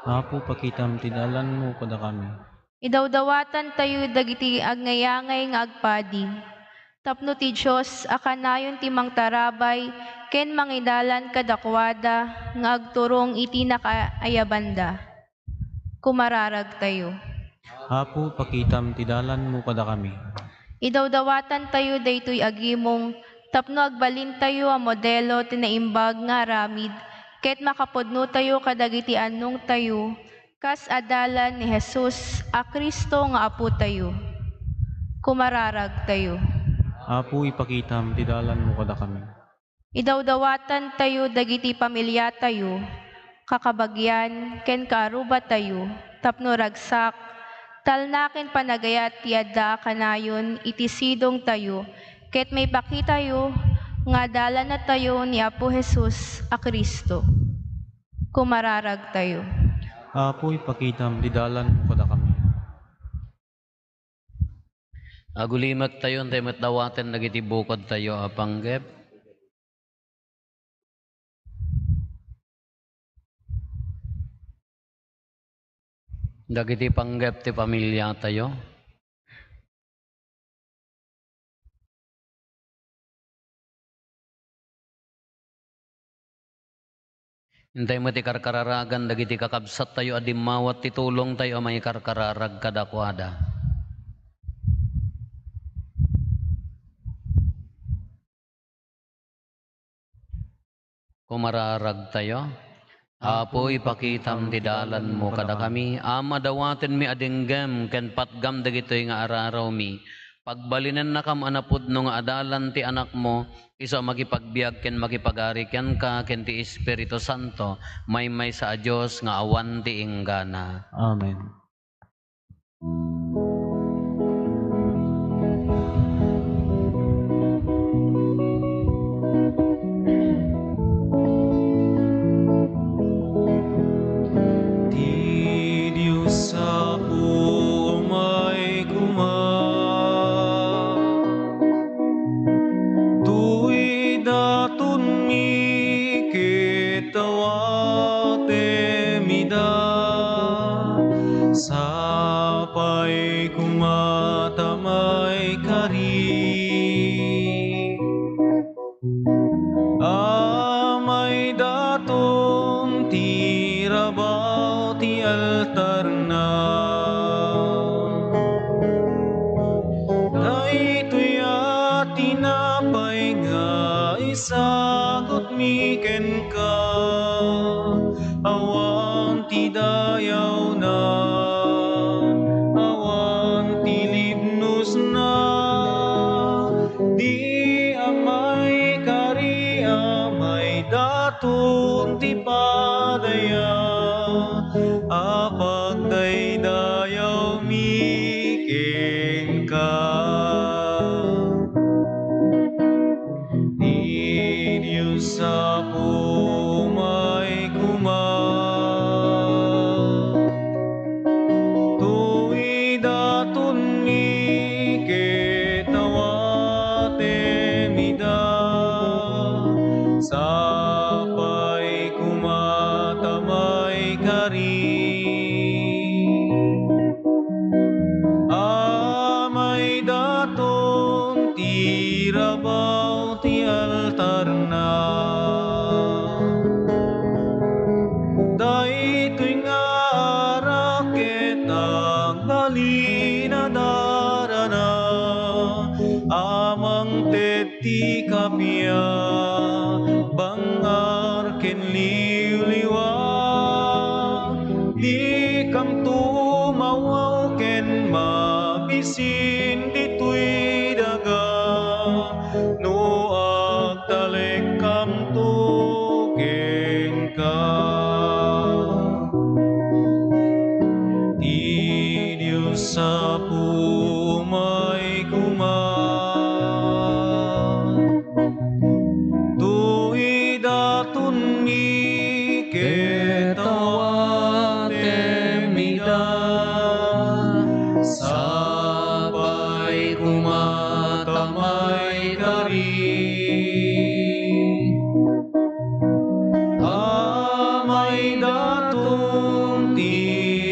Apo, ipakitam ti dalanmo kadakami. Idawdawatantayo dagiti agyangay nga agpadi, tapno ti Dios a kanayon ti mangtarabay ken mangidalan kadakuada nga agturong iti nakaayabanda. Kumararagtayo. Apo, ipakitam ti dalanmo kadakami. Idawdawatantayo daytoy agimong tapno agbalintayo a modelo ti naimbag nga aramid ket makapudnotayo kadagiti annongtayo kas adalan ni Jesus a Cristo nga Apotayo. Kumararagtayo. Apo, ipakitam ti dalanmo kadakami. Idawdawatantayo dagiti pamiliatayo, kakabagian, ken kaarrubatayo tapno ragsak, talna ken panagayat ti adda a kanayon iti sidongtayo ket maipakitayo nga adalannatayo ni Apo Jesus a Cristo. Kumararagtayo. Apo, ipakitam ti dalanmo kadakami. Agulimektayo, intay met dawaten dagiti bukodtayo a panggep. Dagiti panggep ti pamiliatayo. Intay met ikarkararagan dagiti kakabsattayo a dimmawat ti tulongtayo a mangikarkararag kadakuada. Kumararagtayo. Apo, ipakitam ti dalanmo kadakami. Ama, dawatenmi a denggem ken patgam dagitoy nga ararawmi. Pagbalinennakam a napudno nga adalan ti Anakmo, isu a makipagbiag ken makipagari kenka ken ti Espiritu Santo, maymaysa a Dios nga awan ti inggana. Amen. Ti Dios Apo, umay koma. Toy datonmi ket dawatem ida, sapay koma ta maikari. Amay daton ti rabaw ti altarna. Daytoy a tinapay nga isagutmi kenka, awan ti dayawna, awan ti libno padaya a pagdaydayawmi kenka. Ti Dios Apo, umay koma. Toy datonmi ket awatem ida. Sapay koma ta maikari. Amay daton ti rabaw ti altarna. Daytoy nga arak ket agbalin a darana a mangted ti kappia, bangngar ken liwliwa. Dikamto mawaw ken mabisin ditoy daga no agtalekkamto kenka. Ti Dios Apo, umay koma. Toy datonmi ket awatem ida. Sapay koma ta maikari. Amay daton ti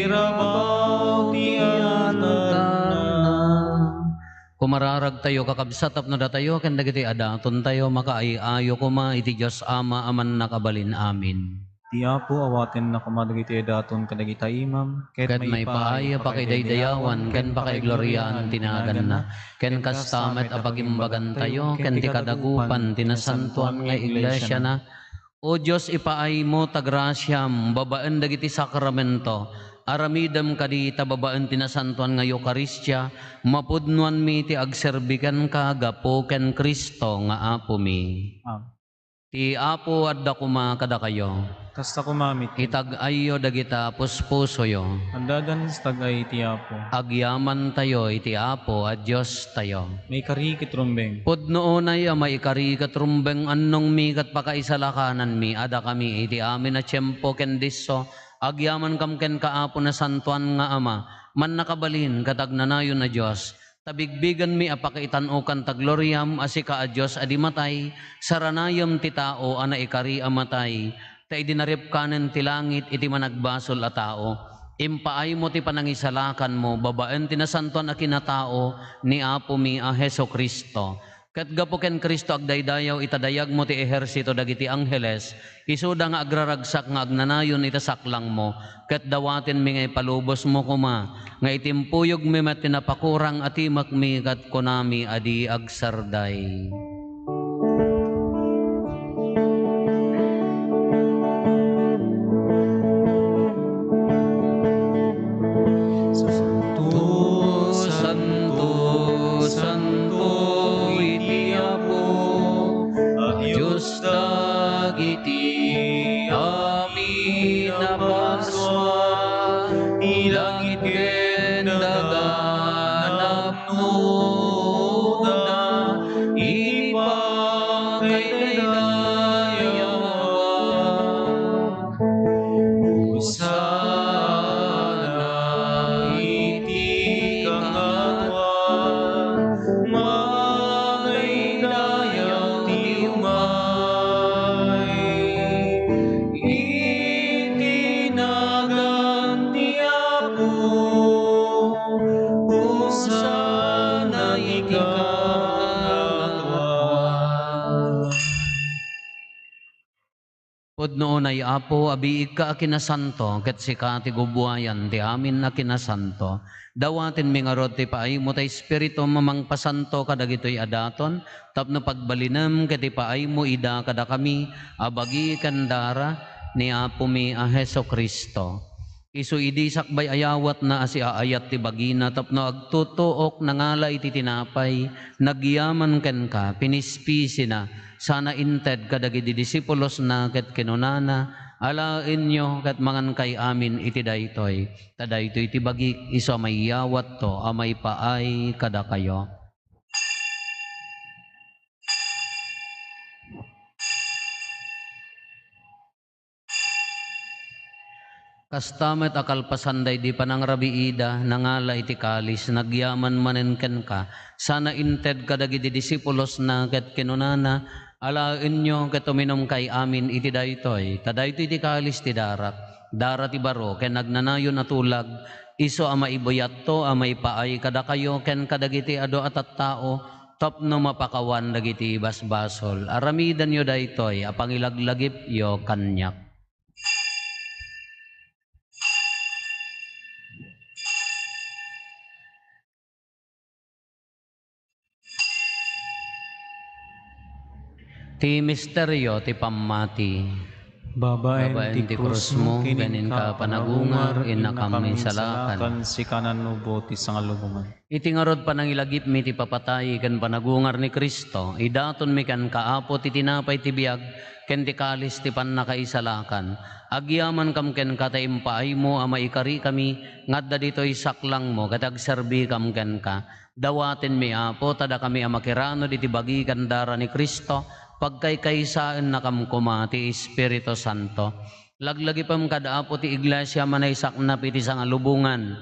rabaw ti altarna. Kumararagtayo, kakabsat, tapno datayo ken dagiti adatontayo makaay-ayo koma iti Dios Ama a Mannakabalin. Amen. Ti Apo awatenna koma dagiti adaton kadagita imam, ket maipaay a pakaidaydayawan ken pakaigloriaan ti naganna, ken kasta met a pagimbagantayo ken ti kadagupan ti nasantoan nga iglesiana. O Dios, ipaaymo ta grasiam babaen dagiti sakramento. Aramidem kadi ta babaen ti nasantoan nga Eukaristia, mapudnoanmi ti agserbi kenka gapu ken Cristo nga Apomi. Amen. Ti Apo adda koma kadakayo. Kasta koma met. Itag-ayyo dagita puspusoyo. Addadan sa tag-ay ti Apo. Agyamantayo iti Apo a Diostayo. Maikari ket rumbeng. Pudno unay a maikari ket rumbeng, annongmi ket pakaisalakananmi a dakami iti amin a tiempo ken disso, agyamankam kenka, Apo, nasantoan nga Ama, mannakabalin ket agnanayon a Dios. Ta bigbigenmi a pakaitan-okan ta gloriam a sika a Dios a di matay, saranayem ti tao a naikari a matay, ta idi naripkanen ti langit iti managbasol a tao, impaaymo ti panangisalakanmo babaen ti nasantoan a kinatao ni Apomi a Jesu-Cristo. Ket gapu ken Cristo, agdaydayaw ita dayagmo ti ehersito dagiti angheles, isuda nga agraragsak nga agnanayon ita saklangmo, ket dawatenmi nga ipalubosmo koma, nga itimpuyogmi met ti napakurang a timekmi ket kunami a di agsarday. Santo, santo, santo iti Apo a Dios dagiti amin a parsua, ti langit ken daga napnoda iti pakaidaydayawan. Hosanna iti kangatoan, madaydayaw ti umay iti nagan ti Apo. Hosanna iti kangatoan. Pudno unay, Apo, a biigka a kinasanto, ket sika ti gubuayan ti amin a kinasanto. Dawatenmi ngarud ti paaymo ta Espiritum a mangpasanto kadagitoy a daton, tapno pagbalinem ket ipaaymo ida kadakami a bagi ken dara ni Apomi a Jesu-Cristo. Isu idi sakbay ayawatna a siaayat ti bagina tapno agtutuok, nangala iti tinapay, nagyaman kenka, pinispisina, sana inted kadagidi disipulosna ket kinunana, Alaenyo ket mangankay amin iti daytoy, ta daytoy ti bagik, isu a maiyawatto a maipaay kadakayo. Kasta met a kalpasan daydi panangrabiida, nangala iti kalis, nagyaman manen kenka, sana inted kadagiti disipulosna ket kinunana, "Alaenyo ket uminumkay amin iti daytoy, ta daytoy ti kalis ti darak, dara ti baro ken agnanayon a tulag, isu a maibuyatto a maipaay kadakayo ken kadagiti adu a tattao, tapno mapakawan dagiti basbasol. Aramidenyo daytoy a pangilaglagipyo kaniak." Ti misterio ti pammati. Babaen ti krusmo ken inka panagungar, innakami insalakan. Sika nanubo ti sangalubongan. Iti ngarud panangilagipmi ti papatay ken panagungar ni Cristo, idatonmi kenka, Apo, ti tinapay ti biag ken ti kalis ti pannakaisalakan. Agyamankam kenka ta impaaymo a maikarikami nga adda ditoy saklangmo ket agserbikam kenka. Dawatenmi, Apo, ta dakami a makiranud iti bagi ken dara ni Cristo, pagkaykaysaennakam koma ti Espiritu Santo. Laglagipem kad Apo ti Iglesia a manaysaknap iti sangalubongan.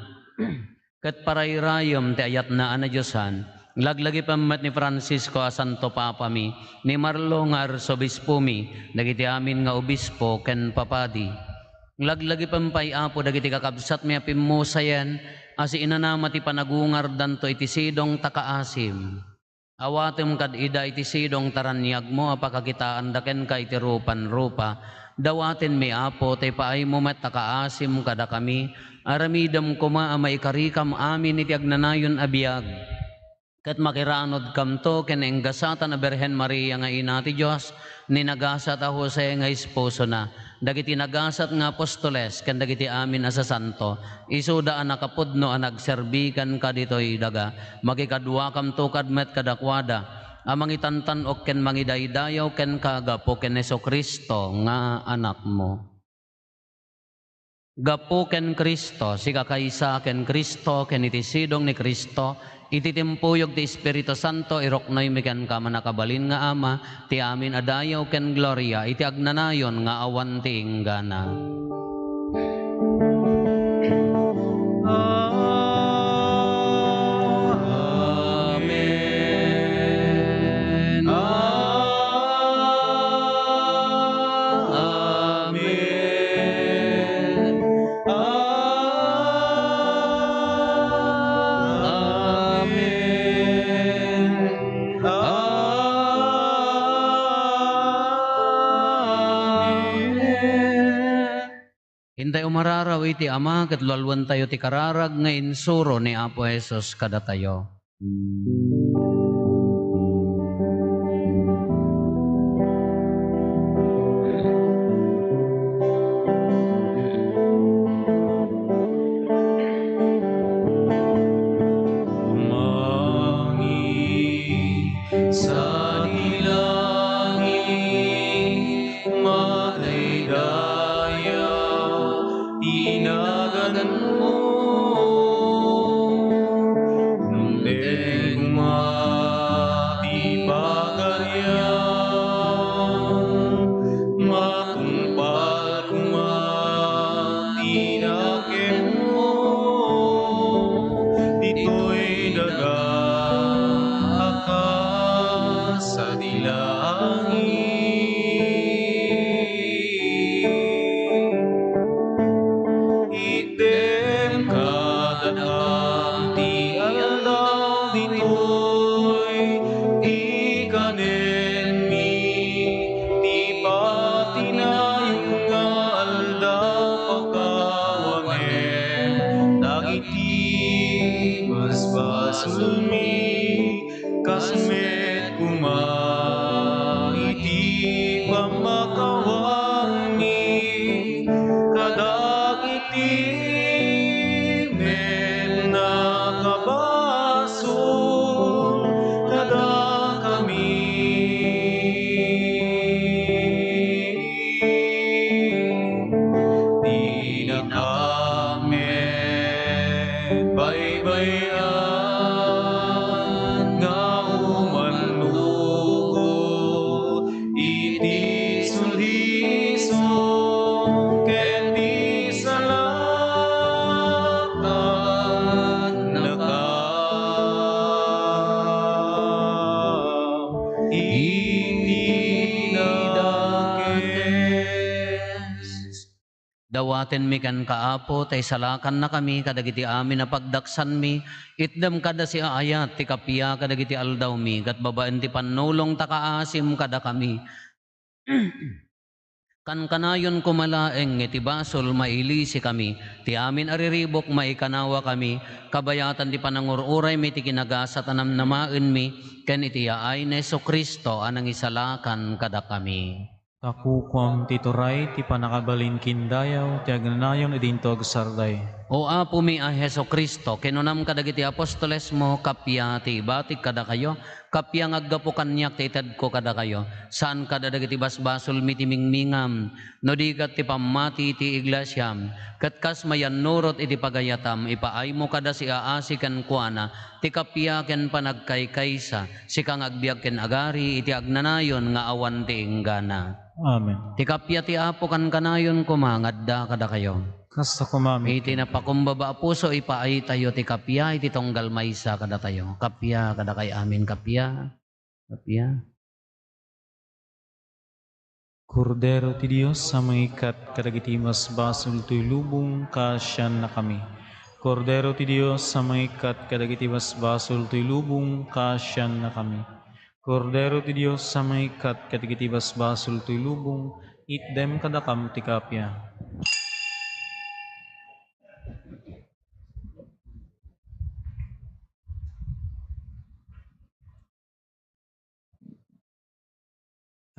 Ket parayrayem ti ayatna a nadiosan. Laglagipem met ni Francisco a Santo Papami, ni Marlo nga Arsobispomi, dagiti amin nga obispo ken papadi. Laglagipem pay, Apo, dagiti kakabsatmi a pimmusayen a siinanama ti panagungardanto iti sidong ta kaasim. Awatem kad ida iti sidong ta raniagmo a pakakitaanda kenka iti rupan-rupa. Dawatenmi, Apo, ta ipaaymo met ta kaasim kadakami. Aramidem koma a maikarikam amin iti agnanayon a biag. Ket makiranudkamto ken ingasatan a Birhen Maria nga Ina ti Dios, ni nagasat a Jose nga esposona, dagiti nagasat nga apostoles, ken dagiti amin a sasanto, isuda a nakapudno a nagserbi kenka ditoy daga. Makikaduakamto kad met kadakuada a mangitantan-ok ken mangidaydayaw kenka gapu ken Jesu-Cristo nga Anakmo. Gapu ken Cristo, sika kaysa ken Cristo, ken iti sidong ni Cristo, iti timpuyog ti Espiritu Santo, iruknoymi kenka, Mannakabalin nga Ama, ti amin a dayaw ken gloria iti agnanayon nga awan ti inggana. Amen. Amen. Amen. Amen. Intay umararaw iti Ama ket lualuentayo ti kararag nga insuro ni Apo Jesus kadatayo. Mangi sadi langit, madaydayaw ti naganmo. Inted koma ti Pagarian, matungpal koma ti nakenmo ditoy daga a kas sadi langit. Itdem kadakam ti aldaw ditoy, ikanenmi ti patinayon nga aldaw, pakawanen dagiti basbasolmi. Kas met koma iti pammakawanmi kadagiti met nakabasol kadakami. Dawatenmi kenka, Apo, ta isalakannakami kadagiti amin a pagdaksanmi. Itdem kada siaayat ti kappia kadagiti aldawmi, ket babaen ti pannulong ta kaasim kadakami. Kankanayon koma laeng iti basol, mailisikami. Ti amin a riribuk, maikanawakami, kabayatan ti panangur-uraymi ti kinagasat a namnamaenmi, ken iti yaay ni Jesu-Cristo a nangisalakan kadakami. Ta kukuam ti turay, ti pannakabalin ken dayaw, ti agnanayon idinto agsardeng. O Apomi a Jesu-Cristo, kinunam kadagiti apostolesmo, kappia ti ibatik kadakayo, kappia nga aggapu kaniak ti itedko kadakayo. Saan kada dagiti basbasolmi ti mingmingam, no di ket ti pammati ti iglesiam, ket kas mayannurot iti pagayatam, ipaaymo kada siaasi kenkuana ti kappia ken panagkaykaysa, sika nga agbiag ken agari iti agnanayon nga awan ti inggana. Amen. Ti kappia ti Apo kankanayon koma nga adda kadakayo. Kasta koma met. Iti napakumbaba a puso, ipaaytayo ti kappia iti tunggal maysa kadatayo. Kappia kadakay amin, kappia. Kappia. Kordero ti Dios a mangikkat kadagiti basbasol toy lubong, kaasiannakami. Kordero ti Dios a mangikkat kadagiti basbasol toy lubong, kaasiannakami. Kordero ti Dios a mangikkat kadagiti basbasol toy lubong, itdem kadakam ti kappia.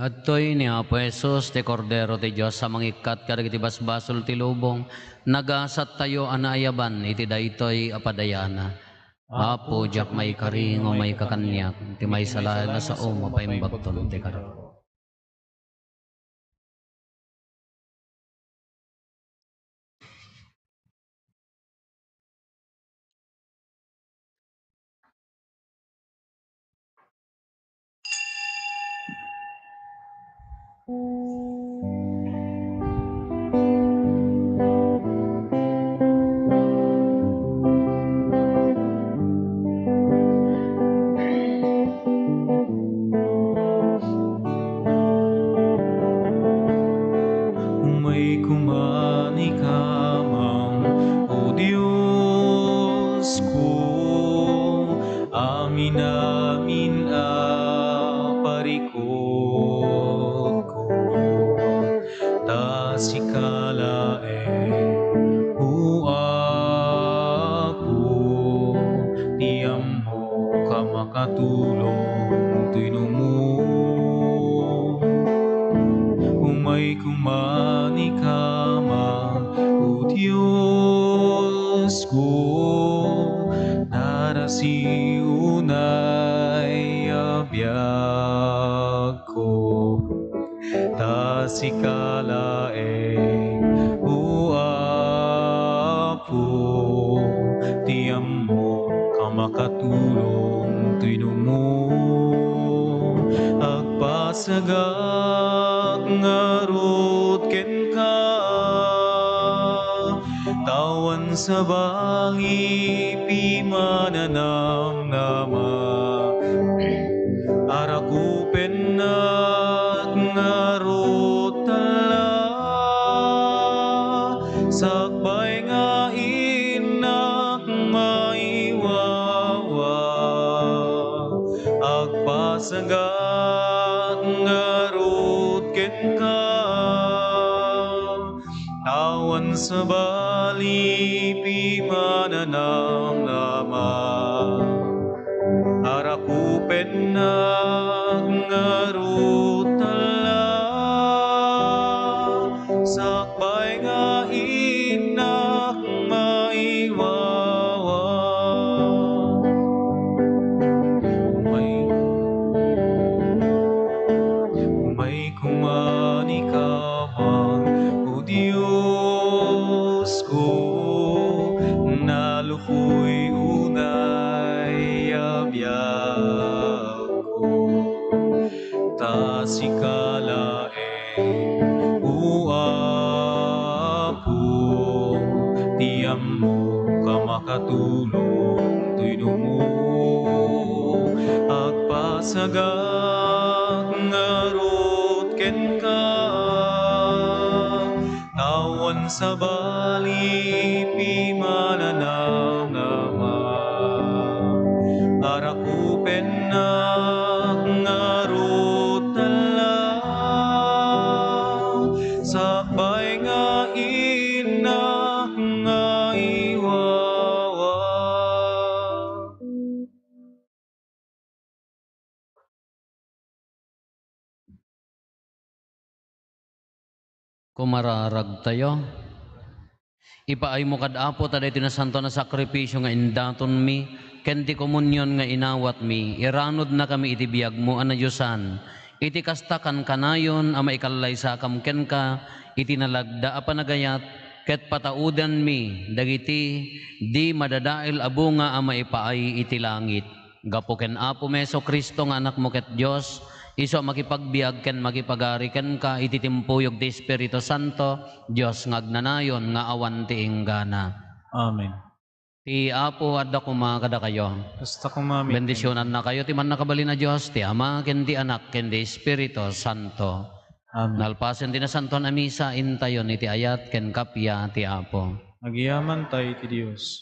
Adtoy ni Apo Jesus, ti Kordero ti Dios a mangikkat kadagiti basbasol ti lubong. Nagasattayo a naayaban iti daytoy a padayana. Apo, diak maikari nga umayka kaniak, ti maysa laeng a saom a paimbagton ti kararag. Umay koma ni kamam, O Diosko, amin-amin a parikutko, ta sika laeng, O Apo, ti ammok a makatulong toy no umay koma ni kamam, O Diosko, narasi unay a biagko. Ta sika laeng, O Apo, ti ammok a makatulong toy no umay. Agpasagak ngarud kenka, ta awan sabali pimananamnama. Arakupennak ngarud tala, sakbay nga innak maiwawa. Agpasagak ngarud kenka, awan sabali pimananamnama. Arakupennak ngarud tala, sakbay nga innak maiwawa. Umay, umay koma ni kamam, O Diosko, nalukoy unay a biagko. Ta sika laeng, O Apo, ti ammok a makatulong toy no umay. Agpasagak ngarud kenka, awan Sabali pimananaw nga Ama, arakupennak ngarud talaw, sakbay nga innak nga iwawa. Kumararagtayo. Ipaaymo kad Apo ta daytoy nasantoan a sakrifisio nga indatonmi ken ti komunion nga inawatmi, iranudnakami iti biagmo a nadiosan. Iti kasta, kankanayon a maikallaysakam kenka iti nalagda a panagayat ket pataudanmi dagiti di madadael a bunga a maipaay iti langit. Gapu ken Apomi Jesu-Cristo nga Anakmo ket Dios, isu a makipagbiag ken makipagari kenka iti timpuyog ti Espiritu Santo, Dios nga agnanayon nga awan ti inggana. Amen. Ti Apo adda koma kadakayo. Kasta koma met. Bendisionannakayo ti Mannakabalin a Dios, ti Ama, ken ti Anak, ken ti Espiritu Santo. Amen. Nalpasen ti Nasantoan a Misa, intayon iti ayat ken kappia ti Apo. Agyamantay iti Dios.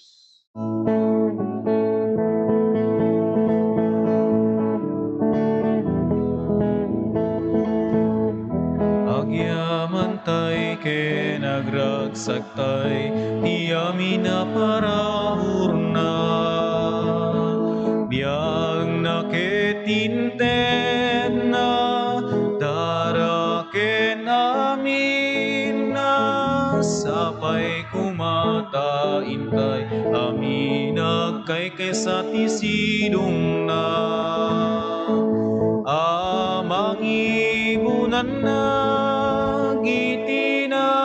Agyamantay ken agragsakta tay ti amin a paraurna, biagna ket intedna, dara ken aminna, sapay koma ta intay amin agkaykaysa ti sidongna a mangibunanna iti naganna.